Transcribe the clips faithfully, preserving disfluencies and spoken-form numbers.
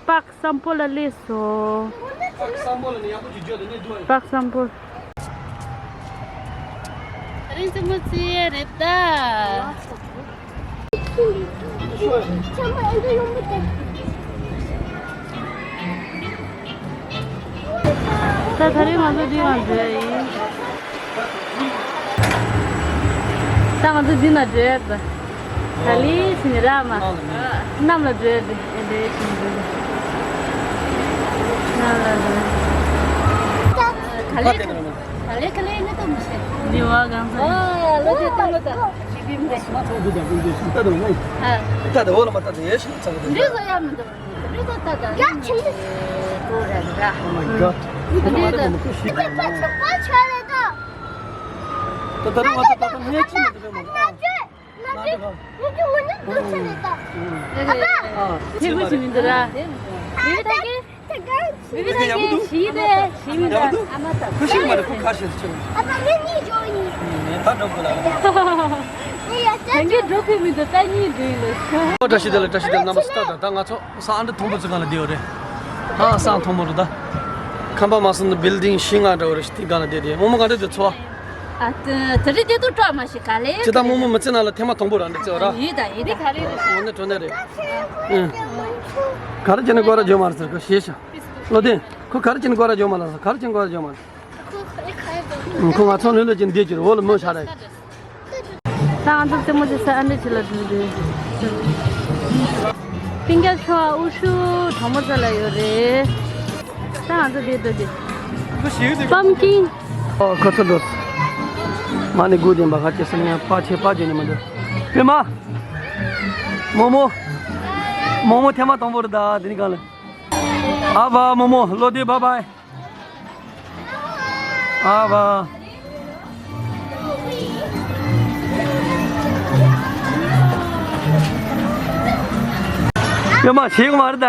པག་སམ་པོ་ལ་སླེབས་སོང་། པག་སམ་པོ་ལ་ནི་ཡག་པོ་ཅིག་བརྗོད་དེ་ནི་འདུག་ཨ། པག་སམ་པོ། ད་རིང་རྩེད་མོ་རྩེ་ཡས་རེད་ད། ད་ད་རིང་ང་ཚོ་འདི་ལ་འགྲོ་ཡ་ཡིན། ད་ང་ཚོ་འདི་ན་འགྲོ་ཡ་ད། ག་ལེ་ཞིག་ནི་ར་མ། གནམ་ལ་འགྲོ་ཡ་དེ་ཨེ་འདྲེ་ཞིག་འགྲོ་ཡ། གནམ་ལ་འགྲོ་ཡ། ག་ལེ་ག་ལེ་ག་ལེ་ནི་ཏོ་མི་ཤེས། འདི་བ་གང་ཚ། ཨ་ལོ་དེ་ཏོ་ལོ་ད། ཞི་བི་མི་རེད། ང་ཚོ་འདི་དང་འདི་འདྲེ་ཞིག་ལྟ་དང་ནི། ཨ། ལྟ་དང་འོ་ལ་མ་ལྟ་དང་ཡེ་ཞིག་ཚ་གི་འདི་ཚོ་ཡ་མི་འདུག་འདི་ཚོ་ལྟ་དང་ཡ་ཆེ། Oh my god. འདི་ཚོ་ལྟ་དང་མི་ཤེས། ད་ད་རུང་ང་ཚོ་ད་ད་ནས་ཅི་མི་འདུག་མ། ཨ། ཐེག་པ་ཞིག་མི་འདུག་ར། མི་བི་ཐང་གི། མི་བི་ཐང་གི་ཞི་དེ་ཞི་མི་འདུག་ཨ་མ་ད། ཁུ་ཤིག་མ་རེད་ཁུ་ཁ་ཤས་ཆེ། ད་འགྲོ་དགོས་ལ། ཐང་གི་འགྲོ་ཕི་མི་འདུག་ད་གཉིས་འདུག་ལ། ཨོ་བཀྲ་ཤིས་བདེ་ལེགས་བཀྲ་ཤིས་བདེ་ལེགས་རྣམ་པ་ཚོ། ད་ད་ང་ཚོ་ས་ཨ་འདྲ་མཐོན་པོ་ཚོ་གང་ལ་བསྡད་ཡོད་རེད། ཨ་ས་མཐོན་པོ་རེད་ད། ཁང་པ་མ་སོང་ན་བིལ་ཌིང་བཞི་ལྔ་འདྲ་བོ་རེད་ཤི་དེ་གང་ལ་བསྡད་དེ་མོ་མོ་གང་འདྲ་དེ་ཚོ། ཨ་ད་དེ་རིང་དེ་དུ་སྤྲོ་མ་ཞིག་ག་ལེ། ཅི་ད་མོ་མོ་མི་ཚེ་ནང་ལ་ཐེངས་མ་དང་པོ་རང་འདྲ་ཚེ་བ་ར། ཡིད་ད་ཡིད་ད། འོ་ནི་གྲོ་ནས་རེད། ཨ། ག་རེ་བྱས་ནས་སྐོར་ར་འཇོག་མ་རེད་ཟེར་གི་ཤེས་ཤག་བློ་ལྡན་ཁོ་ག་རེ་བྱས་ནས་སྐོར་ར་འཇོག་མ་རེད་ཟེར། ག་རེ་བྱས་ནས་སྐོར་ར་འཇོག་མ་རེད། ཁོ་ང་ཚོ་ལྷོད་ལྷོད་ཀྱིས་འདེད་ཀྱི་རེད། འོ་ལ་མོ་ཤ་རེད། ད་ང་ཚོ་རྩེད་མོ་རྩེ་ས་ཨ་འདྲ་ཅིག་ལ་འགྲོ་རེད། སྤུན་ཀྱག་ཚོ་ཨུ་ཤུ་གྲོགས་མོ་ཚོ་ལ་ཡོད་རེད། ད་ང་ཚོ་འདིར་འགྲོ་རྒྱུ། པམ་ཀིན། ཨོ་ཁོ་ཚོ་འགྲོ། མ་ནི་སྒུག་བསྡད་པ་ཁ་ཅིག་སེམས་ཡང་པ་ཆེ་པ་བརྗོད་ནི་མི་འདུག་པད་མ། མོ་མོ། མོ་མོ་ཐེངས་མ་དང་པོ་རེད་ད་དེ་རིང་གང་ལ། ཨ་བ་མོ་མོ་བློ་བདེ་བྷའི་བྷའི། ཨ་བ། ཡོད་མ་ཤེས་གི་མ་རེད་ད།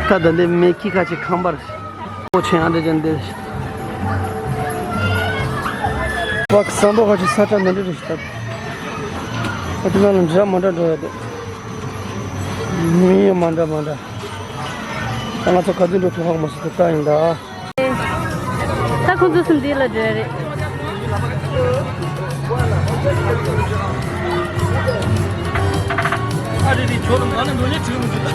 ད་ད་འདི་མེ་ཁི་ཁ་ཆེ་ཁང་པར། ཨོ་ཆེན་ཨ་འདྲ་ཅན་འདི། བག་བཟང་པོ་ཁ་ཆེ་ས་ཁྲ་འདི་འདྲ་རེད་ཤི་ད། ཨ་དེ་ནང་ལ་འདྲ་མ་འདྲ་འགྲོ་ཡ་དེ། མི་ཡང་མ་འདྲ་མ་འདྲ། ད་ང་ཚོ་ག་དུས་འགྲོ་ཐུབ་ཧ་གོ་མ་སོང་། ད་ལྟ་ཡིན་ད། ད་ཁོང་ཚོ་སུ་འདི་ལ་འགྲོ་རེད། ཨ་རེ་རེ་ཇོ་ལ་ང་ལ་འགྲོ་ལེ་བྲིས་མི་འདུག་ད།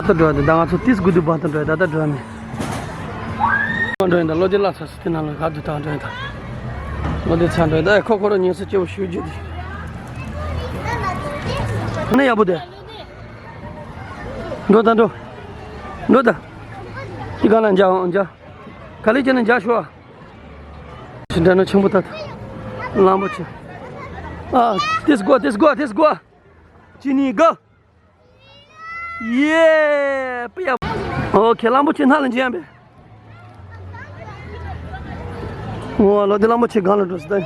ད་འགྲོ་ཡ་དེ་ད་ང་ཚོ་ཏིས་དགུ་དུས་བང་དུ་འགྲོ་ཡ་ད་ད་འགྲོ་ཡ་མེད། འགྲོ་ཡིན་ད་བློ་བདེ་ལ་ཚ་སི་དེ་ནང་ལ་ག་དུས་ད་འགྲོ་ཡིན་ད། བློ་བདེ་ཚ་འགྲོ་ཡིན་ད། ཨེ་ཁོ་ཁོ་རང་ཉིན་སུ་སྐྱེ་བོ་ཞུ་རྒྱུ་དེ། ནི་ཡག་པོ་དེ། འགྲོ་ད་འགྲོ། འགྲོ་ད། དེ་ག་ན་འཇག་འཇག་ག་ལེ་བྱས་ན་འཇག་ཤོག་ཅི་འདྲ་ན་ཆེན་པོ་ད། གླང་པོ་ཆེ། ཨ། ཏིས་དགོ་ཏིས་དགོ་ཏིས་དགོ་ཅི་ནི་དགོ་ཡེ། པི་ཡ། ཨོ་ཁེ་གླང་པོ་ཆེ་སྣ་ལ་འཇིམ་པས། ཨོ་ལོ་དེ་གླང་པོ་ཆེ་སྒང་ལ་འགྲོ་སི་ད།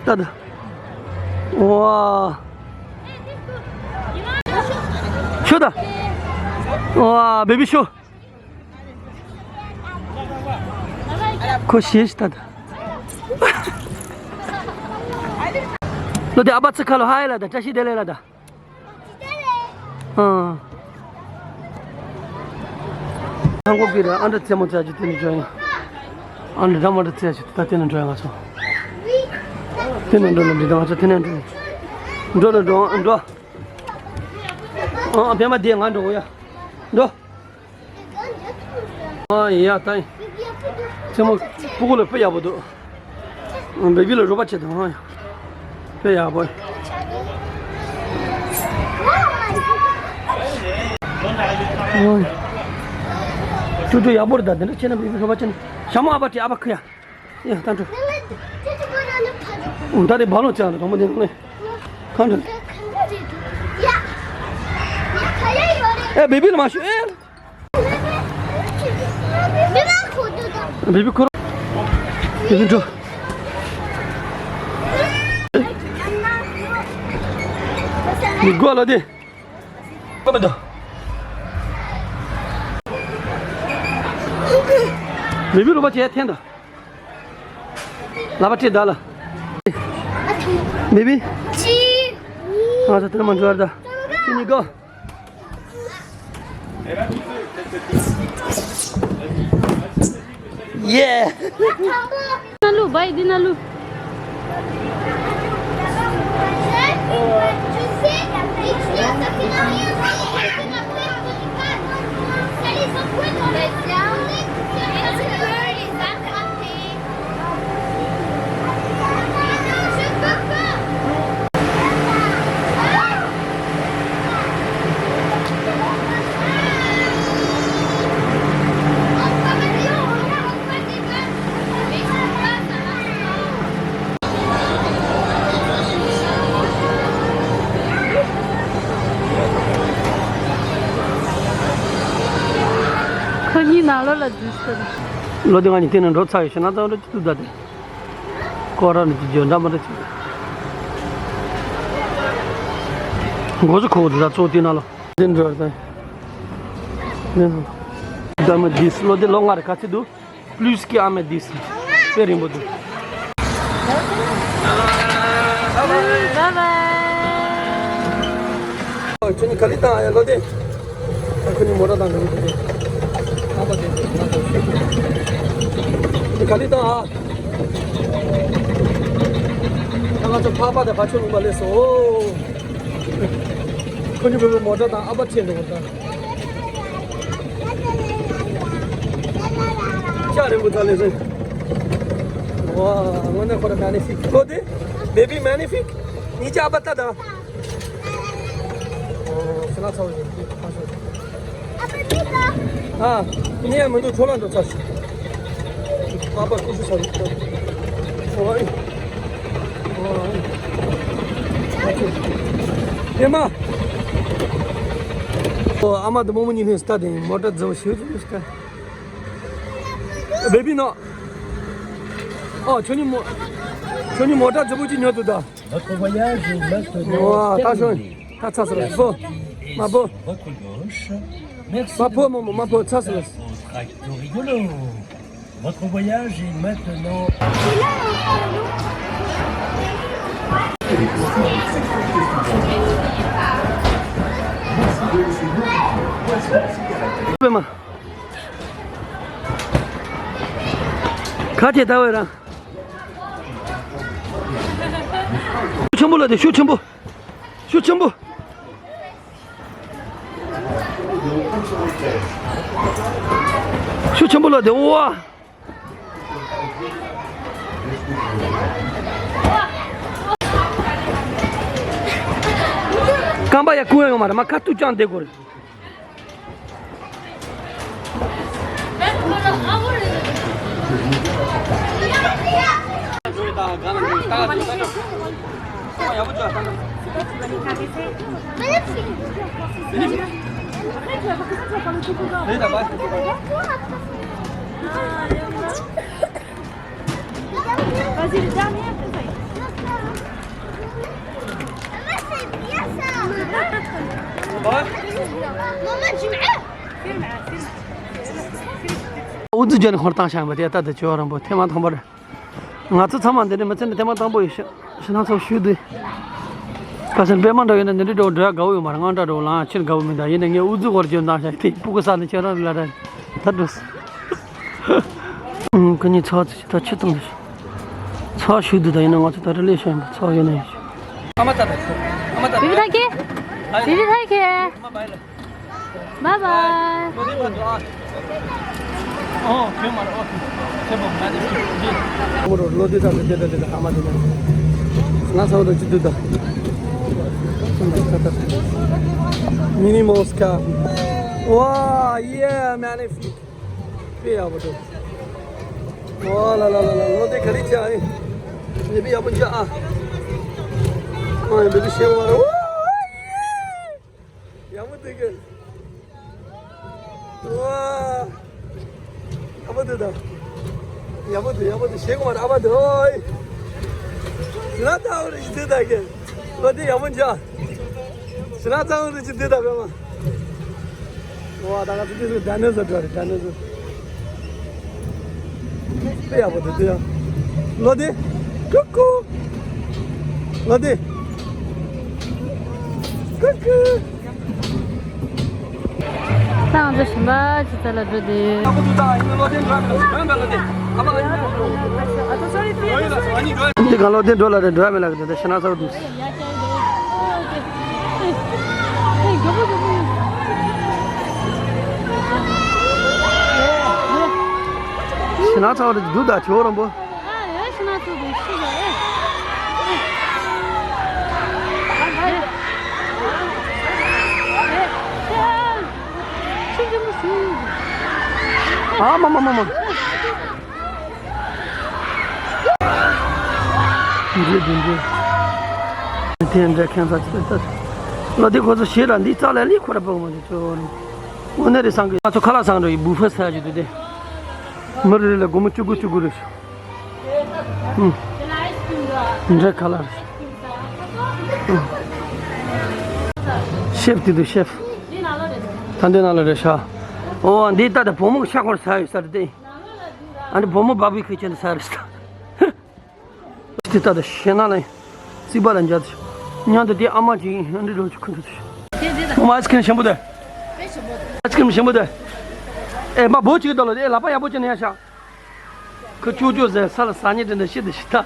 ད་ད། ཨོ། ཤོ་ད། ཨོ་བེ་བི་ཤོ། ཁོ་ཤེས་ཤི་ད་ད། ལོ་དེ་ཨ་པ་ཚི་ཁ་ལོ་ཧ་ཡ་ལ་ད་བཀྲ་ཤིས་བདེ་ལེགས་ལ་ད། ཨ། ཧང་གོ་གི་ར་ཨ་འདྲ་རྩེད་མོ་རྩེ་རྒྱུ་དེ་ནི་འགྲོ་ཡིན། ཨ་འདྲ་འདྲ་མ་འདྲ་རྩེ་རྒྱུ་ད་དེ་ནི་འགྲོ་ཡིན་ང་ཚོ། དེ་ནི་འགྲོ་ལ་འདི་ད་ང་ཚོ་དེ་ནི་འགྲོ་ཡིན། འགྲོ་ལ་འགྲོ་འགྲོ། ཨ་ཨ་བེ་མ་དེ་ང་འགྲོ་གོ་ཡ། འགྲོ། ཨ་ཡ་ད་ཡིན། རྩེད་མོ་སྤུ་གུ་ལ་དཔེ་ཡག་པོ་འདུག་བེ་བི་ལ་རོགས་པ་བྱེད་དང་། དཔེ་ཡག་པོ། ཨོ། ཅུ་ཅུ་ཡག་པོ་རེད། ད་འདི་འདྲ་བྱས་ན་བི་བི་ལྷོ་པ་ཅན། ཞྭ་མོ་ཨ་ཕ་ཁྲིད། ཨ་ཕ་ཁུ་ཡ། ཡ་ད་འགྲོ། ད་རེ་བ་ལོ་ཅན་རེད། དང་པོ་འདི་ནང་ནས་གང་འགྲོ། ཨེ་བི་བི་ལ་མ་ཞུ། ཨེ། བི་བི་ཁུར། བི་བི་འགྲོ། མི་དགོས་ལ་དེ། ཨ་མ་དང་། མི་བུ་རུ་བ་བྱས་འཐེན་དང་། ལ་བ་ཁྲིད་ད་ལ། མི་བི། ཅི། ང་ཚོ་དེར་མ་འགྲོ་བར་ད། ཅི་ནི་གོ། ཡེ། ན་ལུ་བའི་འདི་ན་ལུ། ཁོ་གཉིས་ནང་ལོགས་ལ་འཛུལ་སོང་། ལོ་དེ་ང་གཉིས་དེ་ནས་འགྲོ་ཚར་ཡོད་ཤི་ན་ཙང་རེ་ཅི་ཐུབ་ད་དེ། ཁོ་རང་ནི་ཅི་བརྗོད་འདྲ་མི་འདྲ་ཅིག་མགོ་ཚོ་ཁོ་བོ་དེ་ད་གཙོ་བོ་དེ་ན་ལོ། དེ་འགྲོ་རེད་ད། དེ་ནི། ད་མི་དེ་སི་ལོ་དེ་ལོ་ལྔ་རེ་ག་ཚོད་འདུག Plus que à mes dix. དཔེ་རིང་པོ་འདུག Bye bye. ཁྱོད་ནི་ག་ལི་བཏང་ཨ་ཡ་ལོ་དེ། ཁྱོད་ནི་མོ་ཊ་བཏང་ག་ལི་དེ། ཁྱོད་ནི་ག་ལི་བཏང་ཨ། ད་ང་ཚོ་ཕག་པ་དང་བ་ཕྱུགས་ལུང་པ་སླེབས་སོང་། ཁྱོད་ནི་བོད་པའི་མོ་ཊ་དང་ཨ་ཕ་ཆེ་འགྲོ་བ་དང་། ལྕགས་རིང་པོ་ད་ལས་སོང་། ཝ། དངོས་གནས་ཁོ་ར་magnifique ཁོ་དེ། Baby magnifique. ཉིས་བརྒྱ་ཨ་ཕ་ད་ད། ཨོ། ཁྱེད་ན་ཚ་བོ་ཡིན། ཁ་ཤོར། ཨ། ནི་ཡ་མི་འདུག་ཁྲོ་ལ་འགྲོ་ཚར་ཤི། ཨ་ཕ་ཀུ་ཤུ་ཚ་བོ། ཨོ། ཨེ་མ། ཨོ། ཨ་མ་དང་རྨོ་མོ་གཉིས་ལྷན་ས་དེ་མོ་ཊ་རྫི་བོ་ཞིག་ཅིག་ལུས་ཀ། བེ་བི་ནོ། ཨོ། ཁྱོད་གཉིས་མོ། ཁྱོད་གཉིས་མོ་ཊ་རྫི་བོ་ཅིག་ཉོས་འདུག་ད། Votre voyage est maintenant terminé. ཨོ། ད་ཤོད། ད་ཚར་སོང་། བོ། མ་བོ། Votre gauche. Merci. མ་བོ་མ་བོ་མ་བོ་ཚར་སོང་། Votre acte rigolo. Votre voyage est maintenant. ག་དེ་ལྟ་བས་རང་། ཤུགས་ཆེན་པོ་ལ་དེ་ཤུགས་ཆེན་པོ། ཤུགས་ཆེན་པོ། ཤུགས་ཆེན་པོ་ལ་དེ་ཨོ་ཨ། རྐང་པ་ཡ་ཀུན་ཡོང་མ་རེད། མ་ཁ་ཐུག་ཅང་བསྡད་དགོས་རེད། Vas-y, le dernier, après ça y est. Maman, c'est bien ça. Maman, tu m'aimes. ཨུ་ཚུགས་བརྒྱབ་ནས་ཧོར་བཏང་བཞག་པ་དེ་ལྟ་དུ་ཆོས་རམ་པོ་ཐེངས་མ་ཐམ་པར། ང་ཚོ་ཚང་མ་འདི་འདྲ་མི་ཚེ་ནི་ཐེངས་མ་དང་པོ་ཡིན་ཤག་ཤི་ན་ཚོ་ཞུ་དུས། ཁ་སང་པད་མ་འདྲ་ཡོད་ན་འདི་འདྲ་འགྲོ་འགྲོ་ཡ་དགའ་བོ་ཡོད་མ་རེད། དངངས་སྐྲག་འགྲོ་ལངས་ཕྱིར་དགའ་བོ་མི་འདུག་ཡིན་ན་ངས་ཨུ་ཚུགས་ཧོར་བརྗོད་འདང་ཤག་དེ་སྤུ་གུ་ས་ནི་ཁྱེད་རང་ལ་ར་ད་འགྲོ། ཁོ་གཉིས་ཚོགས་ཚོགས་ད་ཆུ་བཏང་ཞིག་ཚོགས་ཞུ་དུས་ད་ཡིན་ན་ང་ཚོ་ད་རེ་ལས་ཤོད་ཡིན་པ་ཚོགས་ཡོད་ན་ཡིན་ཞིག་ཨ་མ་ད་ད་ཨ་མ་ད་ད། བི་བི་ཐང་ཁེ། བི་བི་ཐང་ཁེ། ཨ་མ་བའི་ལ། Bye bye. ལོ་དེ་མ་འགྲོ་ཨ། ཨོ། ཁྱོད་མ་རེད་ཨོ། ཁྱོད་པོ་ང་ནི་ཁྱོད་ཀྱི། ཨོ་རོ་ལོ་དེ་དང་དེ་དང་དེ་དང་ཨ་མ་དེ་དང་། ང་ཚ་བོ་དང་ཅི་དུ་དང་། མི་ནི་མོ་སི་ཀ། Wow, yeah, magnifique. དཔེ་ཡག་པོ་འདུག་ཝ་ལ་ལ་ལ་ལ། ལོ་དེ་ག་རེ་བྱ་ཨེ། ལས་དཔེ་ཡག་པོ་བྱ་ཨ། ཨ་ཡ་འདི་ལས་ཤེས་བ་ར། ཝ། ཡག་པོ་འདུག་གི། ཝ། ཡག་པོ་འདུག་ད། ཡག་པོ་འདུག་ཡག་པོ་འདུག་ཤེས་གོ་མ་ར། ཨ་པ་འདུག་ཨོའི། ཞི་ལ་ད་འོ་རེ་ཞིག་འདུག་ད་གི། ལོ་དེ་ཡག་པོ་བྱ། ཞི་ལ་ཚང་འདུག་ཅི་འདུག་ད་གི་མ། ཝ། ད་ག་ཚོད་དེ་ཚོ་ཌའི་ནོ་སོར་འདྲ་རེད། ཌའི་ནོ་སོར། དཔེ་ཡག་པོ་འདུག་དེ་ཡ། ལོ་དེ། ཀུ་ཀུ། ལོ་དེ། ཀུ་ཀུ། ད་ང་ཚོ་ཞིང་པ་ཅིག་རྩ་ལ་འགྲོ་དེ། ཡག་པོ་འདུག་ད་ཡིན་ན་ལོ་དེ་འགྲོ་མི་ལ་འགྲོ་མི་ལ་དེ། ཨ་མ་ལ་ཡིན་ན་འགྲོ་ཡིན་ལ་སོ་ཨ་ནི་འགྲོ། འདི་ག་ལོ་དེ་འགྲོ་ལ་རེད། འགྲོ་མི་ལ་གི་དེ་ཤི་ན་ཚ་བོ་འདུག་ཤི་ན་ཚ་བ་རེད་འདུག་ད་ཁྱོད་རང་པོ། ཨ་མ་མ་མ་མ། འདྲེ་འདྲེ་འདྲེ། དེ་འདྲ་ཁྱད་མཚར་ཅིག་ལྟ། ལོ་དེ་ཁོ་ཚོ་ཞེ་དྲག་འདི་རྩ་ལ་ལི་ཁོ་ར་པོ་མ་འདི་ཚོ། དངོས་གནས་རེད་བསམ་གི། ང་ཚོ་ཁ་ལག་བཟས་འགྲོ་ཡི་བུ་ཕེ་ཟ་རྒྱུ་དེ་དེ། མི་རེ་རེ་ལ་སྒོར་མོ་བཅུ་དགུ་བཅུ་དགུ་རེད། ཨུ། འདྲེ་ཁ་ལག་རེད། ཨུ། ཤེབ་དེ་དུ་ཤེབ། ད་འདི་ནང་ལ་རེད་ཤག་ཨོ་འདི་ལྟ་དང་བུ་མོ་གི་ཤ་འཁོར་ཟ་ཡོད་ས་རེད་དེ། ཨ་ནི་བུ་མོ་བ་བི་ཁུ་ཁྱེར་ནས་ཟ་རེད་ཤག་དེ་ལྟ་དང་ཞེ་ན་ལ་རྩིག་པ་ལ་འཇགས་ཏེ། མཉམ་དུ་དེ་ཨ་མ་ཅིག་ཡིན་ཨ་འདྲི་རོགས་ཀྱི་ཁུ་འདུག་ཤག་ཨོ་མ་ཨའི་སི་ཁི་རིམ་ཞིམ་པོ་དེ། ཨའི་སི་ཁི་རིམ་ཞིམ་པོ་དེ། ཨེ་མ་བོ་ཅིག་དོ་ལ་དེ་ཨེ་ལག་པ་ཡག་པོ་ཅིག་ནས་ཡ་ཤག་ཁོ་ཅོ་ཅོ་ཟེར་ས་ལ་ཟ་ཉེ་དེ་འདྲ་ཤི་དེ་ཤི་ཐ།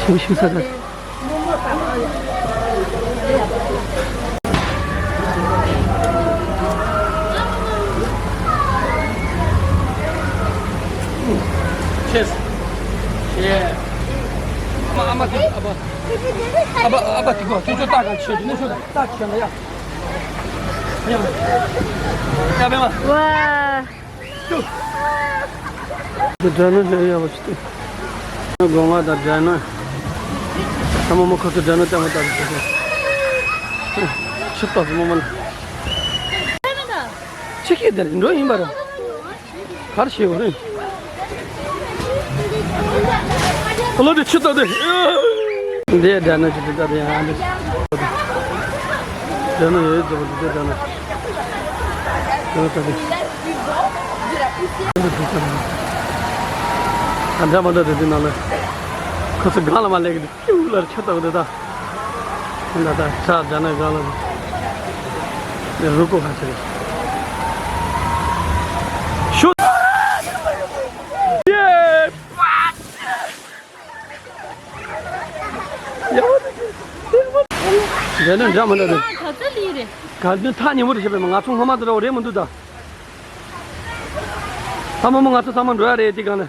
ཤི་ཤི་ས་ད། ཆེས། ཡེ། ཨ་མ་ཨ་མ་དེ་ཨ་ཕ། ཨ་ཕ་ཨ་ཕ་དེ་གོ་ཅོ་ཅོ་ལྟ་ག་ཆེ་དེ་ནས་ཤོད་ལྟ་ཆེ་ན་ཡ། ཡ་བེ་མ། ཝ། དེ་སྦྲ་ནག་ཞིག་ཡག་པོ་ཞིག་སྟེ། སྒོ་ང་དང་སྦྲ་ནག་ད་མོ་མོ་ཁོ་ཚོ་སྦྲ་ནག་ལྟད་མོ་ལྟ་རྒྱུ་ཞིག་སྟེ། ཕྱིར་ལྟ་སོང་མོ་མོ་ལ། ཕྱི་ཁྱེད་དེར་འགྲོ་ཡིན་པ་ར། གར་ཤེས་བ་རེད། བློ་དེ་ཆུ་ལྟ་དེ། འདི་སྦྲ་ནག་ཅིག་ཏུ་ལྟ་དེ་ཡང་འདི། སྦྲ་ནག་ཡོད་ཡོད་ཟེར་བ་འདི་སྦྲ་ནག་སྦྲ་ནག་ལྟ་དེ། ཨ་འདྲ་མ་འདྲ་རེད་འདི་ནང་ལ། ཁོ་ཚོ་སྒང་ལ་མ་སླེབས་གི་འདུག་ཅིའུ་ལར་ཆ་ལྟ་བུ་འདི་དང་། འདི་ལ་ད་ཆ་སྦྲ་ནག་སྒང་ལ་འདི། རུ་ཀོ་ཁ་ཆེ་རེད། ཤུ། ཡེ། འདྲ་ནི་འདྲ་མི་འདྲ་རེད། ག་ཚོད་ལི་རེད། ག་ནི་ཐག་ཉེ་མོ་རེད་བྱས་པས་ང་ཚོ་སྔོན་མ་དེ་འདྲ་བ་རེད་མི་འདུག་ད། ད་མོ་མོ་ང་ཚོ་ཚང་མ་འགྲོ་ཡ་རེད་དེ་གང་ནས།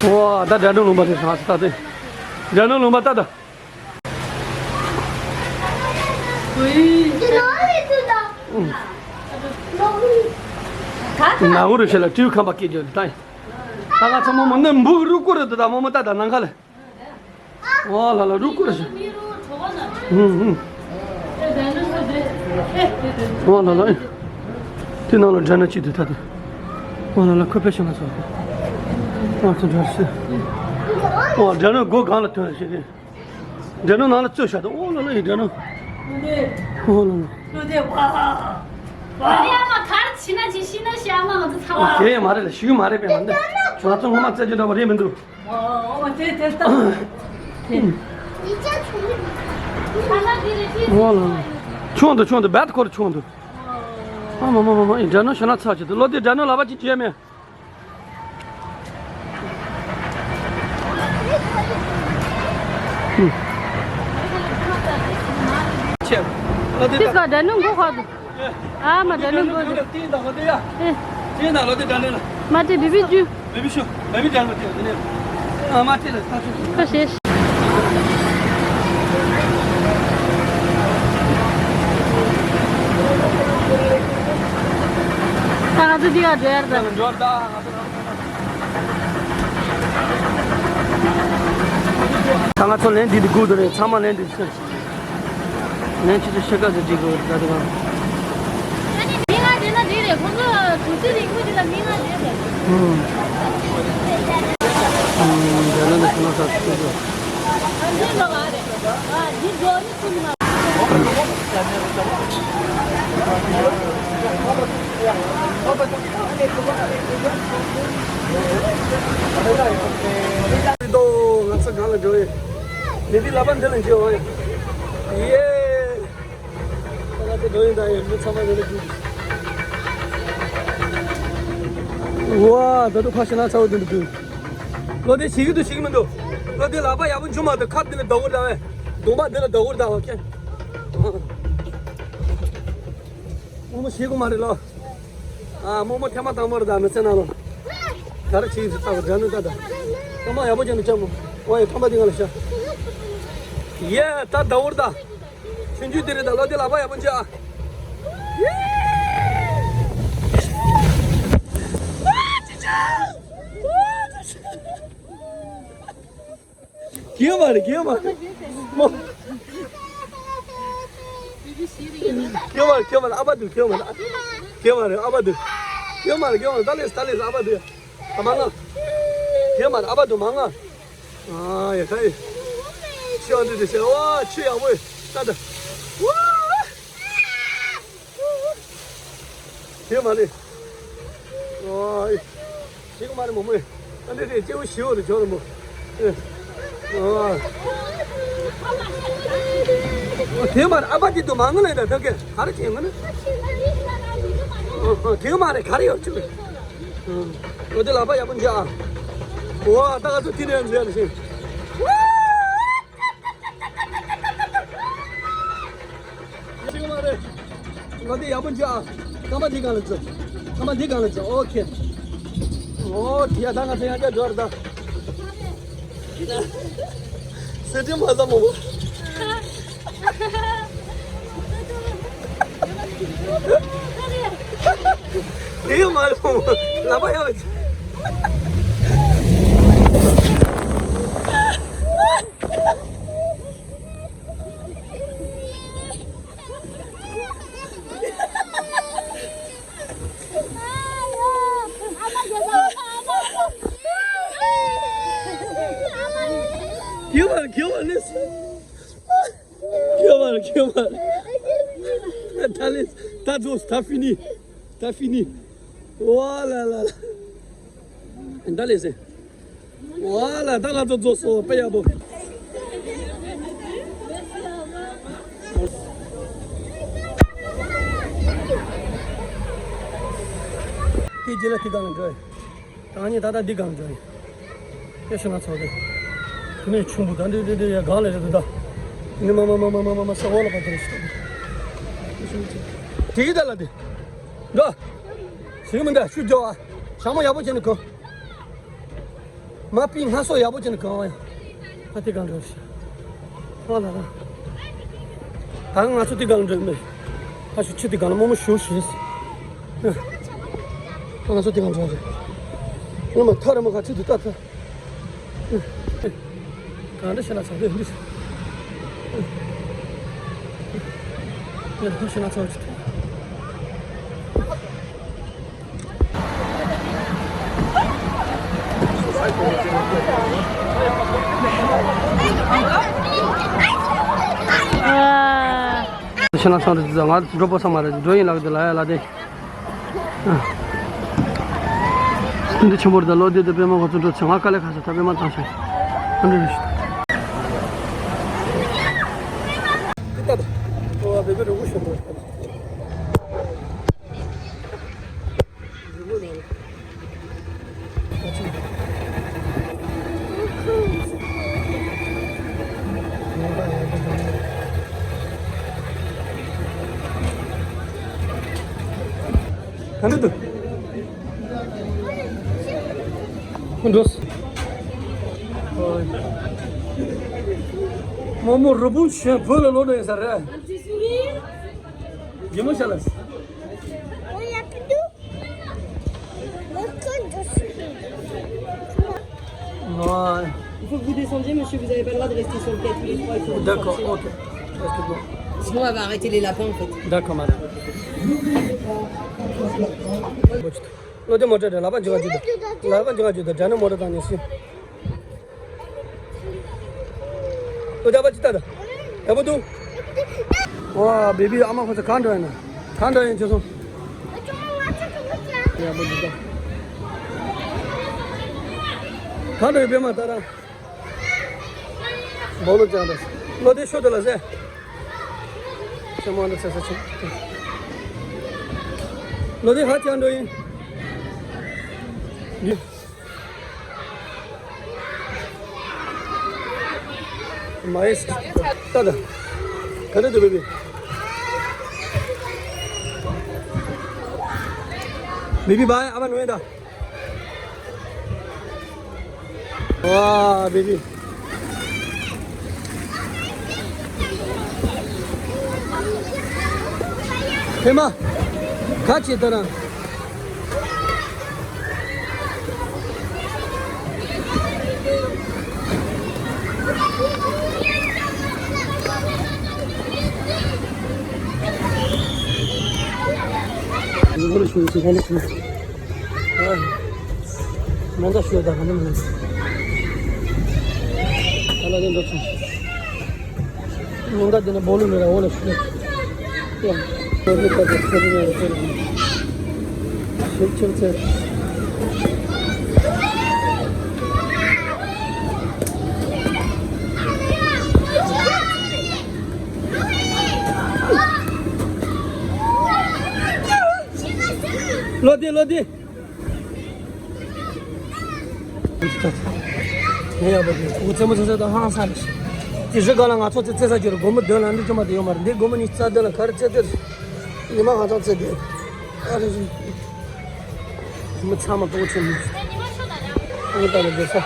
ཨོ་ད་སྦྲ་ནག་ལུང་པ་རེད་ང་ཚོ་ད་དེ། སྦྲ་ནག་ལུང་པ་ད་ད། ནག་འུ་རུ་ཤེ་ལ་ཏྲིའུ་ཁམ་པ་སྐད་རྒྱག་ད། ད་ང་ཚོ་མོ་མོ་ནི་འབུག་རུ་ཀོ་རུ་དུ་ད་མོ་མོ་ད་ད་ནང་ཁ་ལ། ཨོ་ལ་ལ་རུ་ཀོ་རུ་ཤེ། ཧུམ་ཧུམ། ཨོ་ལ་ལ། དེ་ནང་ལ་སྦྲ་ནག་ཅིག་དུ་ད་དུ། ཨོ་ལ་ལ་ཁོ་ཕེ་ཤ་ང་ཚོ། ཨོ་ཚོ་འདྲ་ཤེ། ཨོ་སྦྲ་ནག་སྒོ་སྒང་ལ་ཐོན་ཤེ་གི། སྦྲ་ནག་ནང་ལ་བཙོས་བཞག་འདུག་ཨོ་ལ་ལ་ཡི་སྦྲ་ནག་ཨོ་ལ་ལ། ལོ་དེ་ཝ། ཝ། ཨ་མ་གར་ཕྱིན་ན་ཅི་ཤི་ན་ཤི་ཨ་མ་ང་ཚོ་ཚ་བ། དེ་ཡང་མ་རེད་ལ་ཤི་གི་མ་རེད་པས་མ་འདི། ང་ཚོ་སྔོན་མ་བཙལ་རྒྱུ་འདྲ་བ་རེད་མི་འདུག་ཨོ་དེ་དེ་ལྟ། ཨོ་ལ་ལ། ཆུང་དུ་ཆུང་དུ་བད་ཁོར་ཆུང་དུ། ཨ་མ་མ་མ་མ་ཡི་སྦྲ་ནག་ཤི་ན་ཚ་ཆེ་དུ་ལོ་དེ་སྦྲ་ནག་ལ་བ་ཅི་བྱས་མེད། ཅི་ག་སྦྲ་ནག་མགོ་ཁ་དུ། ཨ་མ་སྦྲ་ནག་མགོ་དུ། ཨེ། མ་དེ་བི་བི་ཇུ། ཁ་ཤེས། ད་ང་ཚོ་འདི་ག་འགྲོ་ཡར་ད། འགྲོ་ད། ད་ང་ཚོ་ལན་འདི་འདི་སྒུག་འདུག་རེད། ཚང་མ་ལན་འདི་ཚོ། ལན་ཆུ་ཚོད་ཕྱེད་ཀ་ཙམ་འགྲིག་དགོས་རེད་ད་དེ་ག། མི་ལྔ་བསྡད་ན་འགྲིག་རེད། ཁོང་ཚོ་གྲུ་གཟིངས་རིང་པོ་འདི་ལ་མི་ལྔ་བསྡད་རེད། ཨུམ། ཨུམ། དེ་ལ་ནི་ཁོང་ཚོ་ཚོ་ཚོ། ཨ་འདི་ལོ་ག་རེད། ཨ་འདི་འགྲོ་ནི་ཁོང་མ། ང་ཚོ་གང་ལ་འགྲོ་ཡི། མི་འདི་ལག་པ་འདི་ལ་འཇུ་འོང་ཡ། ཡེ། ང་ཚོ་འགྲོ་ཡི་ད་ཡི་མི་ཚང་མ་རེ་རེ་འགྲོ། ཝ། ད་དུང་ཁ་ཤས་ན་ཚ་བོ་འདི་འདུག་བློ་བདེ་ཞིག་གི་འདུག་ཞིག་གི་མི་འདུག་བློ་བདེ་ལག་པ་ཡག་པོ་འཇུ་མ་འདུག་ཁབ་འདི་ལ་རྡོ་སྒོར་ལ་བས། གདོང་པ་འདི་ལ་རྡོ་སྒོར་ལ་བ་ཁྱེད། རྨོ་མོ་ཤེས་གི་མ་རེད་ལོ། ཨ་རྨོ་མོ་ཐེངས་མ་དང་པོ་རེད་ད་མི་ཚེ་ནང་ལོ། ག་རེ་བྱེད་ཀྱི་ཟེར་ལྟ་བ་དྲན་ནས་ལྟ་ད། ཐོག་མ་ཡག་པོ་བྱས་ནས་བཅག་མོ། ཨོ་ཡ་ཁང་པ་འདི་ང་ལ་ཤ། ཡེ་ད་ཟླ་བོར་ད། ཆུང་ཆུང་འདི་རེད་ད་ལོ་དེ་ལག་པ་ཡག་པོ་འཇུ་ཨ། ཡེ། གིས་མ་རེད་གིས་མ་རེད། མོ། གིས་མ་རེད་གིས་མ་རེད་ཨ་ཕ་འདུག་གིས་མ་རེད། གིས་མ་རེད་ཨ་ཕ་འདུག་གིས་མ་རེད་གིས་མ་རེད་ད་ལེས་ད་ལེས་ཨ་ཕ་འདུག་ཨ་མ་ལགས། གིས་མ་རེད་ཨ་ཕ་འདུག་མ་ང་། ཨ་ཡ་ད་ཡ། ཆུ་ཡག་འདུག་དེ་ཤེས་ཨོ་ཆུ་ཡག་པོ་ད་ད། ཝ། དེ་མ་རེད། ཨོ། ཞིག་མ་རེད་མོ་མོ། ཨ་འདྲེ་རེད་སྐྱེ་བོ་ཞི་བོ་རེད་ཇོ་རེད་མོ། ཨོ། དེ་མ་རེད་ཨ་ཕ་དེ་དུ་མ་ངུ་ལེན་ད་ད་གེ་ག་རེ་བྱེད་ངུ་ནི། དེ་མ་རེད་ག་རེ་ཡོད་ཅིག་ཨོ་དེ་ལག་པ་ཡག་པོ་འཇུ་ཨ། ཨོ་ད་ག་ཚོད་དེ་ནས་འཇུ་ཡ་ནི་ཤེས། ཅིག་མ་རེད། ང་འདི་ཡག་པོ་འཇུ་ཨ། རྐང་པ་འདི་སྒང་ལ་འཇུ། རྐང་པ་འདི་སྒང་ལ་འཇུ་ཨོ་ཁེ། ཨོ་དེ་ཡ་ད་ང་ཚོ་ཡང་བསྐྱར་འགྲོ་རེད་ད། སེ་ཏི་མ་ཟ་མོ་བ། དེ་ཡང་མ་རེད་མོ་ལག་པ་ཡག་པོ་འཇུ། ཁྱེད་མ་ཁྱེད་མ་ནི། ཁྱེད་མ་ཁྱེད་མ། ད་ལེ་ད་ཛོས་ད་ཕི་ནི། ད་ཕི་ནི། ཝ་ལ་ལ་ལ། ད་ལེ་སེ། ཝ་ལ་ད་ང་ཚོ་རྫོགས་སོང་དཔེ་ཡག་པོ། དེ་རྗེས་ལ་དེ་གང་ལ་འགྲོ་ཡ། ད་ངས་ད་ལྟ་འདི་གང་འགྲོ་ཡ། དེ་ཤི་ན་ཚོགས་དེ། དེ་ནས་ཆུང་བུ་ད་འདི་འདི་འདི་ཡ་གང་ལ་རེད་འདི་ད། དེ་ནས་མ་མ་མ་ས་འོག་ལ་བ་དེ་རེད་ཤི། དེ་ཡི་ད་ལ་དེ། འགྲོ། ཞིག་མི་འདྲ་ཤུ་རྒྱོ་བ། ཞྭ་མོ་ཡག་པོ་བྱས་ནས་གོ། མ་པི་སྔ་སོ་ཡག་པོ་བྱས་ནས་གང་བ་ཡ། ཨ་དེ་གང་འགྲོ་ཤི། ཨ་ལ་ལ། ད་ང་ཚོ་དེ་གང་འགྲོ་མེད། ཨ་ཤུ་ཆུ་དེ་གང་ལ་རྨོ་མོ་ཞུ་ཤི། ཨ་ང་ཚོ་དེ་གང་འགྲོ་རེད། ངོ་མ་ཐ་ར་མ་ཁ་ཆུ་དེ་ལྟ་ཐ། གང་འདྲ་ཤི་ན་ཚ་དེ་འདི་ཤི། ངས་ཐ་ཤི་ན་ཚ་ཅི་ཐ། ཤི་ན་སང་དུ་ང་འགྲོ་པོ་ས་མ་རེད། འགྲོ་ཡིན་ལགས་དུ་ལ་ཡ་ལ་དེ། འདི་ཆེན་པོ་རེད་ད་ལོ་དེ་དུ་པད་མ་ཁོ་ཚོ་འགྲོ་ཚེ་ང་དཀའ་ལས་ཁག་ས་ད་པད་མ་བཏང་ཤོག་ཨ་འདྲ་རེད། ག་འདྲ་འདུག་འགྲོ། ཨོ་མོ་རུ་བུ་ཆེན་བོད་ལ་ལོག་ནས་ཡིན་ས་རེད། རྒྱལ་མོ་ཤ་ལ། Il faut que vous descendiez, monsieur, vous n'avez pas le droit de rester sur le tapis, les trois, il faut que vous D'accord, sortiez. Ok. Parce que bon. Sinon, elle va arrêter les lapins, en fait. D'accord, madame. ལོ་རྒྱུས་མོ་ཊ་རེད། ལག་པ་འཇིག་ག་འཇུ་དང་། ལག་པ་འཇིག་ག་འཇུ་དང་། དྲ་ནི་མོ་ཊ་དང་ནི་སི། ལོ་རྒྱུས་པ་ཅི་ལྟ་ད། ཡག་པོ་འདུག་ཝ། བེ་བི་ཨ་མ་ཁོ་ཚོ་གང་འགྲོ་ཡིན་ན། གང་འགྲོ་ཡིན་ཅི་སོང་། ཡག་པོ་འདུག་ད། གང་འགྲོ་ཡིན་པད་མ་ད་རང་། སྦོ་ལོ་ཅང་རེད། ལོ་དེ་ཤོ་དེ་ལ་ཟེ། ཆེ་མོ་འདི་ཚེ་ས་ཆེ། ལོ་དེ་ཧ་ཅང་འགྲོ་ཡིན། འདི། མ་ཡེས། ཏ་ཏ། ག་རེ་འདུག་བེ་བི། བེ་བི་བའི་ཨ་མ་ནུ་ཡེ་ད། ཝ། བེ་བི། ཧེ་མ། ག་ཅི་ལྟར། མེ་མདའ་ཞུ་ད་ག་ནི་མིན། ཨ་ལ་ལེ་འགྲོ་སོང་། མེ་མདའ་འདི་ནི་སྦོ་ལོ་མེ་ར་འོ་ལ་ཞུ། ཡ། སྦོ་ལོ་ད་དེ་ཁྱེར་ནས་ཁྱེར་ནས། ཤུགས་ཆེར་ཚེ། ལོ་དེ་ལོ་དེ། ངས་ཡག་པོ་དེ་ཁོ་རྩེད་མོ་རྩེ་ས་དང་ཧང་སང་རེད། དེ་རི་སྒང་ལ་ང་ཚོ་རྩེ་རྩེ་ས་ཅིག་རེད། སྒོར་མོ་བདུན་ལ་འདི་ཅོ་མ་དེ་ཡོད་མ་རེད། འདི་སྒོར་མོ་ཉི་ཤུ་རྩ་བདུན་ལ་ག་རེ་རྩེ་དེ་རེད། ཉི་མ་ཧང་སང་རྩེ་དེ་ཨ་རེ་རེད། མི་ཚང་མ་ལྟོགས་ཆེན་མི་ཨ་ནི་ད་ལ་བསྡད་ས།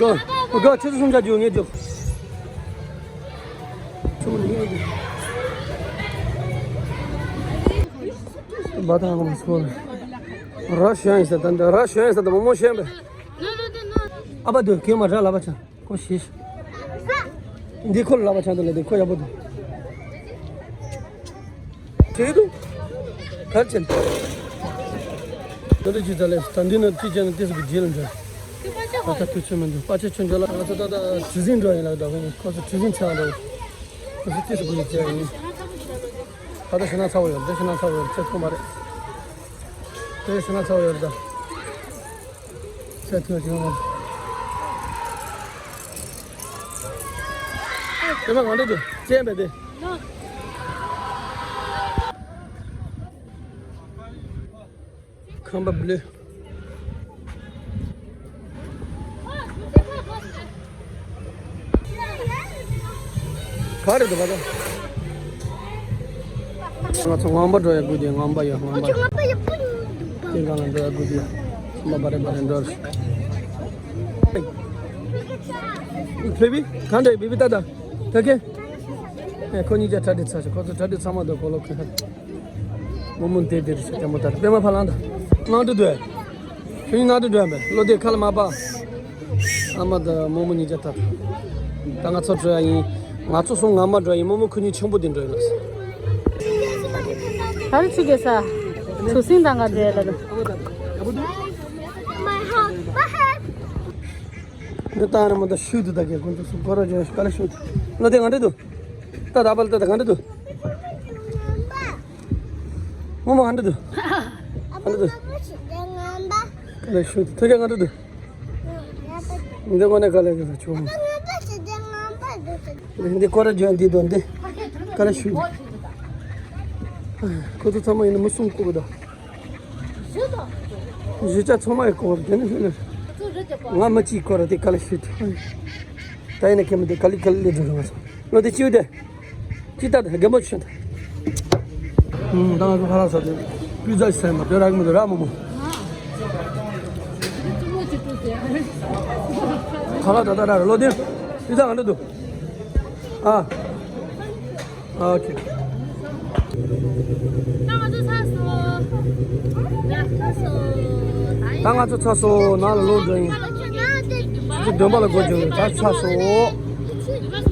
གོ་གོ་ཆུ་ཚོད་སུམ་ཆ་རྒྱུ་ངས་རྒྱུ། བ་དང་གོང་སོ། ར་ཞོན་ཡིན་ས་ད་འདི་ར་ཞོན་ཡིན་ས་ད་མོ་མོ་ཞོན་པས། ཨ་ཕ་དུ་གེ་མ་ར་ལ་བ་ཆ། ཁོ་ཤེས། འདི་ཁོ་ལ་ལབ་པ་ཆགས་འདུག་ལ། འདི་ཁོ་ཡག་པོ་འདུག་བྲིས་འདུག་གར་ཕྱིན། ད་ལྟ་ཅི་ཙམ་ལས་ད་འདི་ན་ཅི་བྱས་ན་ཏིས་གི་རྗེས་ལ་འགྲོ། ད་ལྟ་དུས་ཚོད་མི་འདུག་པ་ཆེ་ཆུང་འགྲོ་ལ། ང་ཚོ་ད་ལྟ་གྲུ་གཟིངས་འགྲོ་ཡིན་ལ། ད་ཁོ་ཚོ་གྲུ་གཟིངས་ཚང་འགྲོ། ཁོ་ཚོ་ཏིས་གི་རྗེས་ཡིན། ད་ལྟ་ཤི་ན་ཚ་བོ་ཡོད། ད་ཤི་ན་ཚ་བོ་ཡོད། ཚེ་ཐུང་མ་རེད། ད་ཤི་ན་ཚ་བོ་ཡོད་ད། ཚད་མཐོའི་ཅིག་ཡོང་བ། དེ་མ་གང་འདྲ་འདུག་ཅན་པས་དེ། ཁང་པ་བླུ། ག་རེ་འདུག་བ་ད། ང་ཚོ་ངང་པ་འགྲོ་ཡ་དགོས་ཀྱི། ངང་པ་ཡ་ངང་པ། དེ་གང་ལ་འགྲོ་ཡ་དགོས་ཀྱི། ཚང་མ་བ་རེ་བ་རེ་འགྲོ་རེ། བེ་བི་གང་འདྲ་བེ་བི་ད་ད་ད་གེ། ཨེ་ཁོ་གཉིས་ཀྱ་གྲ་སྒྲིག་ཚར་ཤག་ཁོ་ཚོ་གྲ་སྒྲིག་ཚང་མ་འདུག་གོ་ལོ་ཁེ། མོ་མོ་འདི་འདིར་ཤ་ལྕམ་མོ་ལྟར་པད་མ་ཕ་ལང་དང་གནང་འདྲི་འདུག་ཁྱོད་གཉིས་གནང་འདྲི་འདུག་ཨ་མས་ལོ་དེ་ཁ་ལ་མ་པ། ཨ་མ་དང་མོ་མོ་གཉིས་ཀྱ་ད། ད་ང་ཚོ་འགྲོ་ཡ་ཡིན། ང་ཚོ་གསུམ་ངང་མ་འགྲོ་ཡ་ཡིན། མོ་མོ་ཁོ་གཉིས་ཆེན་པོ་དེ་འགྲོ་ཡིན་ལ། ག་རེ་བྱེད་དགོས་ས། གྲུ་གཟིངས་དང་ག་འདྲ་ལ། འདི་ལྟ་ར་མ་ད་ཤུལ་དུ་ད་གེ་ཁོང་ཚོ་སུ་གོ་ར་ཇོ་ཤ་ལ་ཤུལ་དུ། ལོ་དེ་ག་འདྲ་འདུག་ད་ད་པ་ལ་ད་ད་ག་འདྲ་འདུག་མོ་མོ་ག་འདྲ་འདུག་ག་འདྲ་འདུག་ག་ལ་ཤུལ་དུ་ཐོས་རྒྱ་ག་འདྲ་འདུག་འདི་ངོ་ནས་ག་ལ་གི་ཆུ། འདི་ཀོ་ར་ཇོན་འདི་དོན་འདི་ག་ལ་ཤུལ་དུ། ཁོ་ཚོ་ཚང་མ་ཡིན་ན་མི་གསུམ་བསྐོར་གི་ད། གཞིས་ཆགས་ཚང་མ་ཡི་བསྐོར་དེ་ནི་ལྷོད་ལྷོད། ང་མི་གཅིག་བསྐོར་དེ་ག་ལ་ཤུལ་དུ། ད་ཡིན་ན་ཁྱེད་མི་འདུག་ག་ལེ་ག་ལེ་འགྲོ་རུང་ང་ཚོ་ལོ་དེ་ཅིའུ་དེ་ཅི་ལྟར་རྒན་པོ་ཆུ་ད། ད་ང་ཚོ་ཁ་ལག་ཟ་དུས་པི་ཛ་ཞིག་ཟ་ཡིན་པ་དེ་རག་གི་མི་འདུག་རག་མོ་མོ། ཁ་ལག་ད་ད་རག་ལོ་དེ་པི་ཛ་ག་འདྲ་འདུག་ཨ། ཨོ་ཁེ། ད་ང་ཚོ་ཚར་སོང་། ད་ང་ཚོ་ཚར་སོང་། ནང་ལ་ལོག་འགྲོ་ཡིན། ཚོ་འདོན་པ་ལ་སྒོ་འབྱོར་ད་ཚར་སོང་།